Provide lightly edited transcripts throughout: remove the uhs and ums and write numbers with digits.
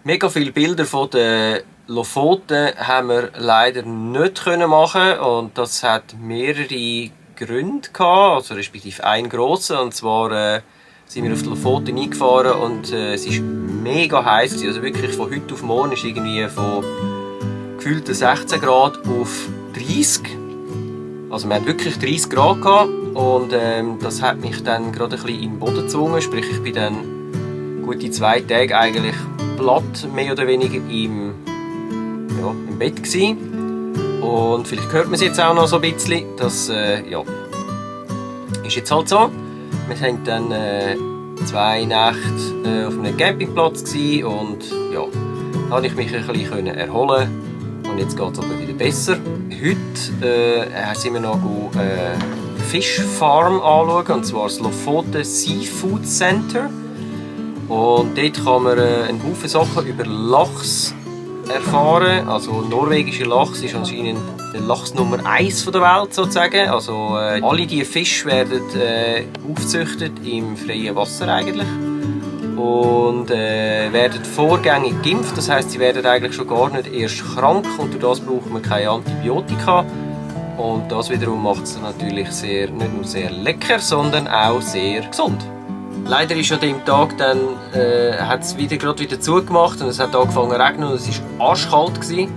Mega viele Bilder von den Lofoten haben wir leider nicht machen, und das hat mehrere Gründe gehabt, also respektive einen grossen, und zwar sind wir auf die Lofoten eingefahren und es ist mega heiß, also wirklich von heute auf morgen ist irgendwie von gefühlten 16 Grad auf 30. Also wir hatten wirklich 30 Grad gehabt, und das hat mich dann gerade ein bisschen in den Boden gezwungen, sprich ich bin dann gute 2 Tage eigentlich platt, mehr oder weniger im Bett gewesen. Und vielleicht hört man es jetzt auch noch so ein bisschen, das ist jetzt halt so. Wir waren dann 2 Nächte auf einem Campingplatz gewesen, und ja, da konnte ich mich ein bisschen erholen, und jetzt geht es aber wieder besser. Heute sind wir noch eine Fischfarm anschauen, und zwar das Lofoten Seafood Center. Und dort kann man einen Haufen Sachen über Lachs erfahren. Also norwegischer Lachs ist anscheinend der Lachs Nummer 1 der Welt sozusagen. Also alle diese Fische werden aufgezüchtet im freien Wasser eigentlich. Und werden vorgängig geimpft. Das heisst, sie werden eigentlich schon gar nicht erst krank, und durch das braucht man keine Antibiotika. Und das wiederum macht es natürlich nicht nur sehr lecker, sondern auch sehr gesund. Leider ist an dem Tag dann hat es gerade wieder zugemacht, und es hat angefangen zu regnen, und es war arschkalt gewesen.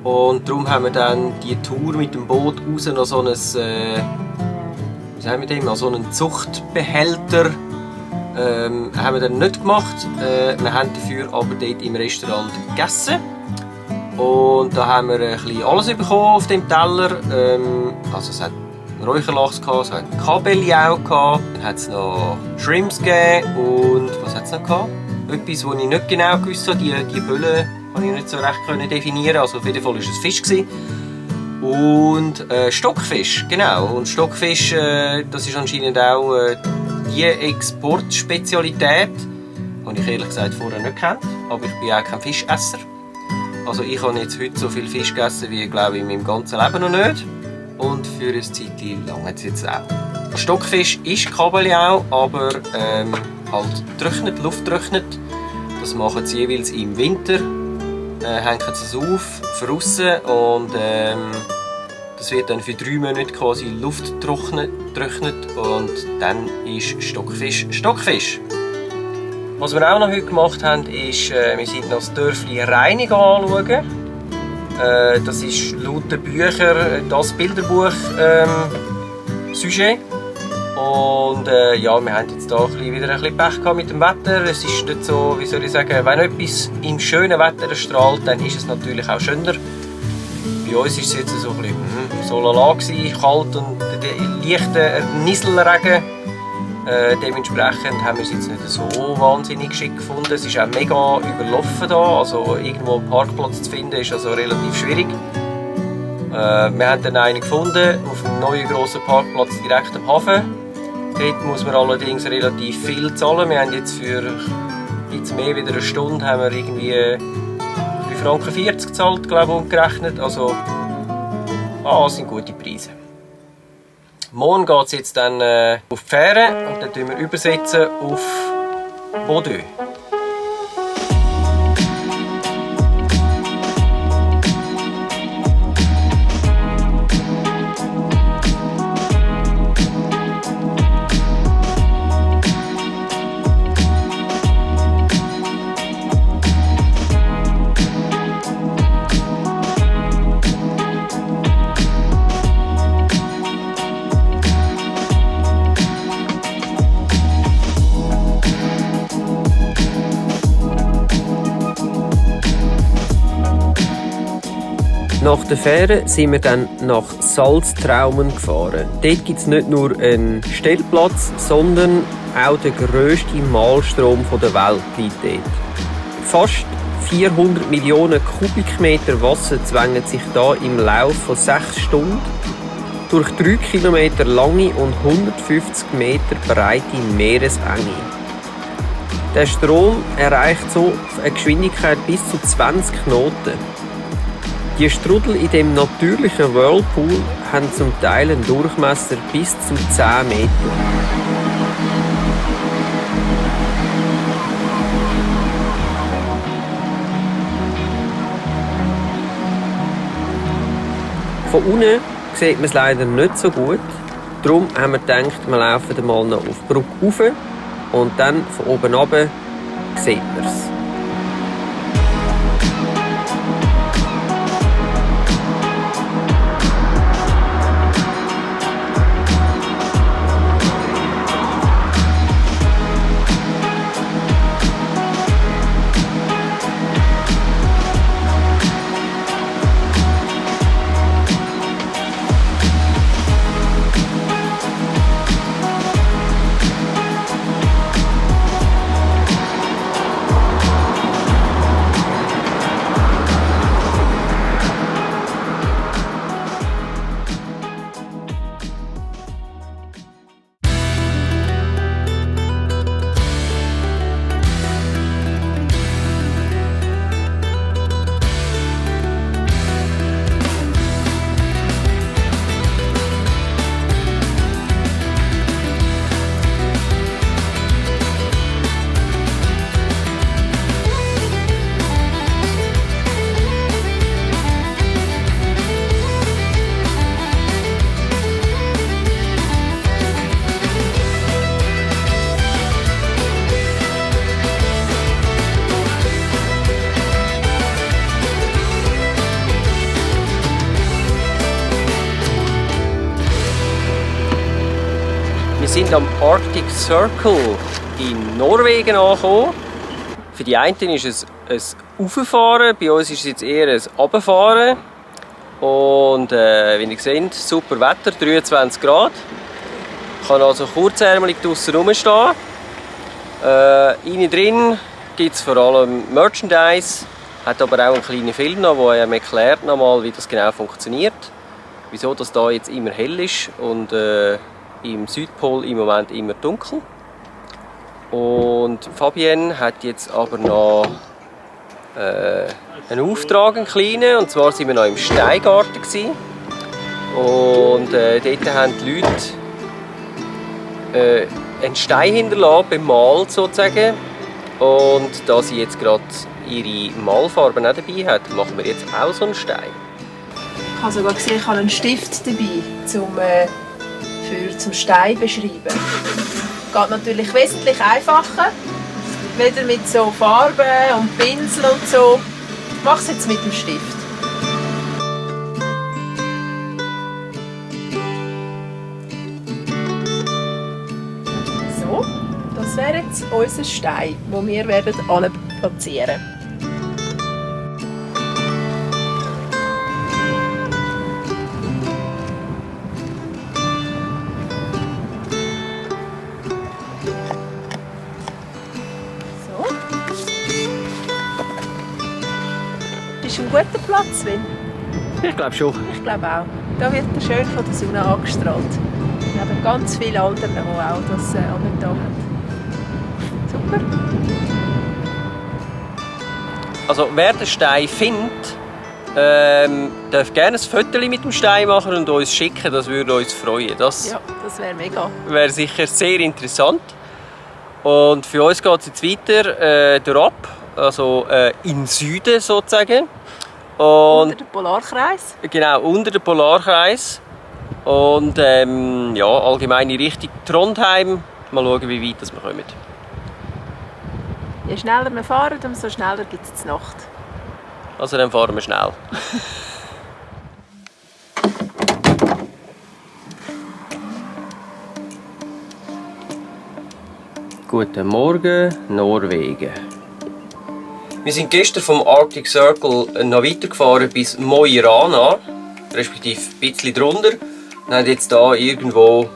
Und darum haben wir dann die Tour mit dem Boot raus noch so einen Zuchtbehälter haben wir dann nicht gemacht. Wir haben dafür aber dort im Restaurant gegessen. Und da haben wir ein bisschen alles bekommen auf dem Teller. Also es hat Räucherlachs, es hat Kabeljau, dann hat es noch Shrimps gegeben, und was hat es noch gehabt? Etwas, das ich nicht genau gewusst habe, die Bülle konnte ich nicht so recht definieren, also auf jeden Fall war es Fisch gewesen. Und Stockfisch, genau. Und Stockfisch, das ist anscheinend auch die Exportspezialität, die ich ehrlich gesagt vorher nicht kennt, aber ich bin auch kein Fischesser. Also ich habe jetzt heute so viel Fisch gegessen wie, glaube ich, in meinem ganzen Leben noch nicht. Und für ein Zeitchen lange es jetzt auch. Stockfisch ist Kabeljau, aber halt trocknet, lufttrocknet. Das machen sie jeweils im Winter. Hängen sie es auf, draussen, und das wird dann für 3 Monate quasi lufttrocknet, und dann ist Stockfisch Stockfisch. Was wir auch noch heute gemacht haben, ist, wir sind noch das Dörfli Reinig anschauen. Das ist laut den Büchern das Bilderbuch Sujet. Und ja, wir haben jetzt hier wieder ein bisschen Pech gehabt mit dem Wetter. Es ist nicht so, wie soll ich sagen, wenn etwas im schönen Wetter strahlt, dann ist es natürlich auch schöner. Bei uns war es jetzt so ein bisschen so lala gewesen, kalt und leichter Nieselregen. Dementsprechend haben wir es jetzt nicht so wahnsinnig geschickt gefunden. Es ist auch mega überlaufen da, also irgendwo einen Parkplatz zu finden ist also relativ schwierig. Wir haben dann einen gefunden auf einem neuen grossen Parkplatz direkt am Hafen. Dort muss man allerdings relativ viel zahlen. Wir haben jetzt für jetzt mehr wie eine Stunde haben wir irgendwie 3,40 Franken gezahlt, glaube ich, umgerechnet. Also das sind gute Preise. Morgen geht es jetzt dann auf die Fähre, und dann übersetzen wir auf Bodø. Nach der Fähre sind wir dann nach Salztraumen gefahren. Dort gibt es nicht nur einen Stellplatz, sondern auch den grössten Malstrom der Welt liegt dort. Fast 400 Millionen Kubikmeter Wasser zwängen sich da im Lauf von 6 Stunden durch 3 Kilometer lange und 150 Meter breite Meeresenge. Der Strom erreicht so eine Geschwindigkeit bis zu 20 Knoten. Die Strudel in dem natürlichen Whirlpool haben zum Teil einen Durchmesser bis zu 10 Meter. Von unten sieht man es leider nicht so gut. Darum haben wir gedacht, wir laufen mal noch auf die Brücke rauf und dann von oben runter sieht man es. Wir sind am Arctic Circle in Norwegen angekommen. Für die einen ist es ein Rauffahren, bei uns ist es jetzt eher ein Runterfahren. Und wie ihr seht, super Wetter, 23 Grad. Ich kann also kurzärmelig draussen rumstehen. Innen drin gibt es vor allem Merchandise, hat aber auch einen kleinen Film noch, der einem erklärt nochmal, wie das genau funktioniert. Wieso das da jetzt immer hell ist und im Südpol im Moment immer dunkel. Und Fabienne hat jetzt aber noch einen Auftrag, einen kleinen, und zwar waren wir noch im Steingarten gewesen. Und dort haben die Leute einen Stein hinterlassen, bemalt sozusagen. Und da sie jetzt gerade ihre Malfarben auch dabei hat, machen wir jetzt auch so einen Stein. Ich habe sogar gesehen, ich habe einen Stift dabei, zum Stein beschreiben. Geht natürlich wesentlich einfacher, weder mit so Farben und Pinsel und so. Ich mache es jetzt mit dem Stift. So, das wäre jetzt unser Stein, den wir platzieren werden. Ist ein guter Platz, Win? Ich glaube schon. Ich glaube auch. Da wird er schön von der Sonne angestrahlt. Wir haben ganz viele andere, die auch das da haben. Super. Also wer den Stein findet, darf gerne ein Foto mit dem Stein machen und uns schicken. Das würde uns freuen. Das wäre mega. Wäre sicher sehr interessant. Und für uns geht es jetzt weiter durchab, also in Süden sozusagen. Und unter dem Polarkreis? Genau, unter dem Polarkreis. Und allgemein in Richtung Trondheim. Mal schauen, wie weit wir kommen. Je schneller wir fahren, umso schneller gibt es die Nacht. Also dann fahren wir schnell. Guten Morgen, Norwegen. Wir sind gestern vom Arctic Circle noch weitergefahren bis Mo i Rana, respektive ein bisschen drunter. Wir haben jetzt hier irgendwo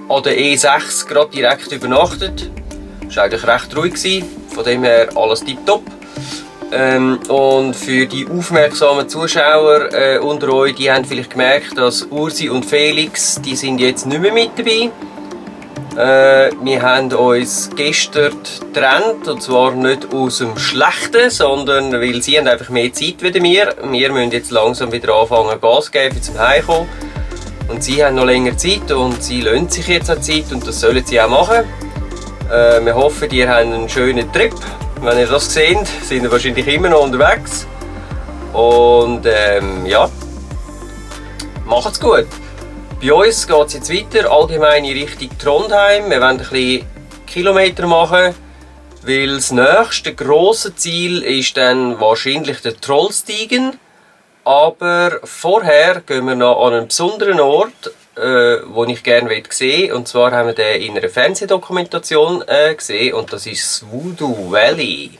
an der E6 gerade direkt übernachtet. Es war eigentlich recht ruhig, von dem her alles tipptopp. Und für die aufmerksamen Zuschauer unter euch, die haben vielleicht gemerkt, dass Ursi und Felix, die sind jetzt nicht mehr mit dabei. Wir haben uns gestern getrennt, und zwar nicht aus dem Schlechten, sondern weil sie haben einfach mehr Zeit als wir. Wir müssen jetzt langsam wieder anfangen Gas zu geben, zum Heimkommen. Und sie haben noch länger Zeit und sie lassen sich jetzt auch Zeit und das sollen sie auch machen. Wir hoffen, ihr habt einen schönen Trip. Wenn ihr das seht, sind wir wahrscheinlich immer noch unterwegs. Und macht's gut. Bei uns geht es jetzt weiter, allgemein in Richtung Trondheim. Wir wollen ein bisschen Kilometer machen, weil das nächste grosse Ziel ist dann wahrscheinlich der Trollstigen. Aber vorher gehen wir noch an einen besonderen Ort, den ich gerne sehen will. Und zwar haben wir den in einer Fernsehdokumentation gesehen und das ist das Voodoo Valley.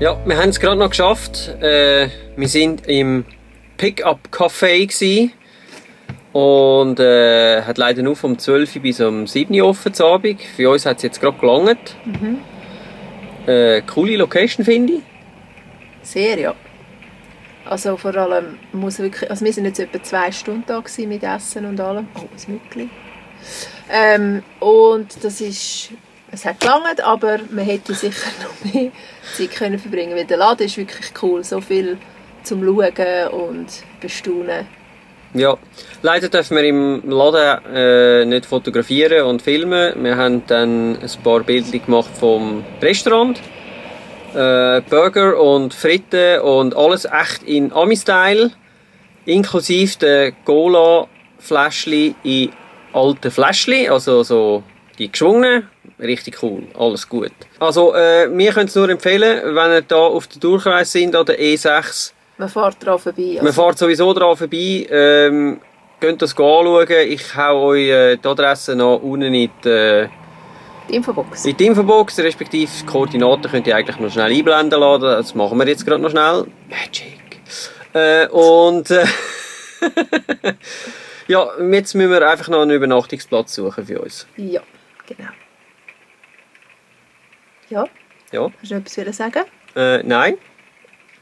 Ja, wir haben es gerade noch geschafft. Wir sind im Pick-up Café gsi und hat leider nur vom 12 Uhr bis um 7 Uhr offen zu Abend. Für uns hat es jetzt gerade gelangt. Coole Location, finde ich. Sehr, ja. Also vor allem muss wirklich, also wir sind jetzt etwa 2 Stunden da mit Essen und allem. Oh, ein Mückli. Und das ist, es hat gelangt, aber man hätte sicher noch mehr Zeit können verbringen, weil der Laden ist wirklich cool, so viel zum Schauen und Bestaunen. Ja, leider dürfen wir im Laden nicht fotografieren und filmen. Wir haben dann ein paar Bilder gemacht vom Restaurant. Burger und Fritten und alles echt in Ami-Style. Inklusive der Cola-Fläschchen in alten Fläschchen, also so die geschwungenen. Richtig cool, alles gut. Also, wir können es nur empfehlen, wenn ihr hier auf der Durchreise sind an der E6. Man fährt dran vorbei. Also. Man fährt sowieso dran vorbei. Könnt das anschauen. Ich hau euch die Adresse noch unten in die Infobox. In die Infobox, respektive die Koordinaten könnt ihr eigentlich noch schnell einblenden lassen. Das machen wir jetzt gerade noch schnell. Magic. Ja, jetzt müssen wir einfach noch einen Übernachtungsplatz suchen für uns. Ja, genau. Ja? Ja. Hast du noch etwas sagen? Nein.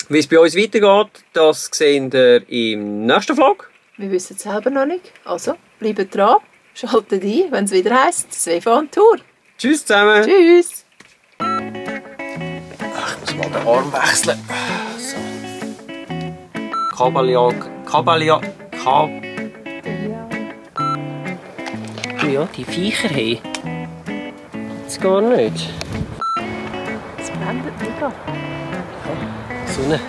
Wie es bei uns weitergeht, das seht ihr im nächsten Vlog. Wir wissen es selber noch nicht. Also, bleibt dran, schaltet ein, wenn es wieder heisst, Svefa on Tour. Tschüss zusammen. Tschüss. Ich muss mal den Arm wechseln. So. Ja, die Viecher haben. Das gar nicht. Es blendet mega. Sonne.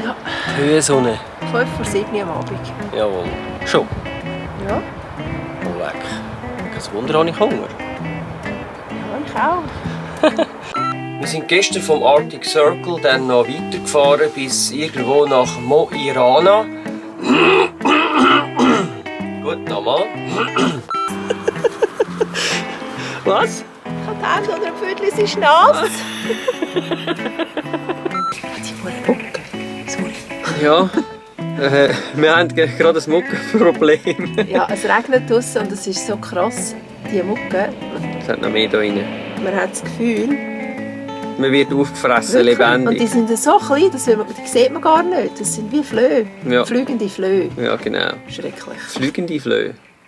Ja. Höhensonne. 5 vor 7 am Abend. Jawohl. Schon. Ja. Oh, weg. Kein Wunder, habe ich Hunger. Ja, ich auch. Wir sind gestern vom Arctic Circle dann noch weitergefahren bis irgendwo nach Mo i Rana. Gut, nochmal. Was? Ich habe die Hände unter dem Viertel, ist nass. Die Mucke. Sorry. Ja. Wir haben gerade ein Muckenproblem. Ja, es regnet draussen und es ist so krass. Die Mucke. Es hat noch mehr da rein. Man hat das Gefühl, Man wird aufgefressen, wirklich? lebendig. Und die sind so klein, die sieht man gar nicht. Das sind wie Flöhe. Ja. Fliegende Flöhe. Ja, genau. Schrecklich. Fliegende Flöhe.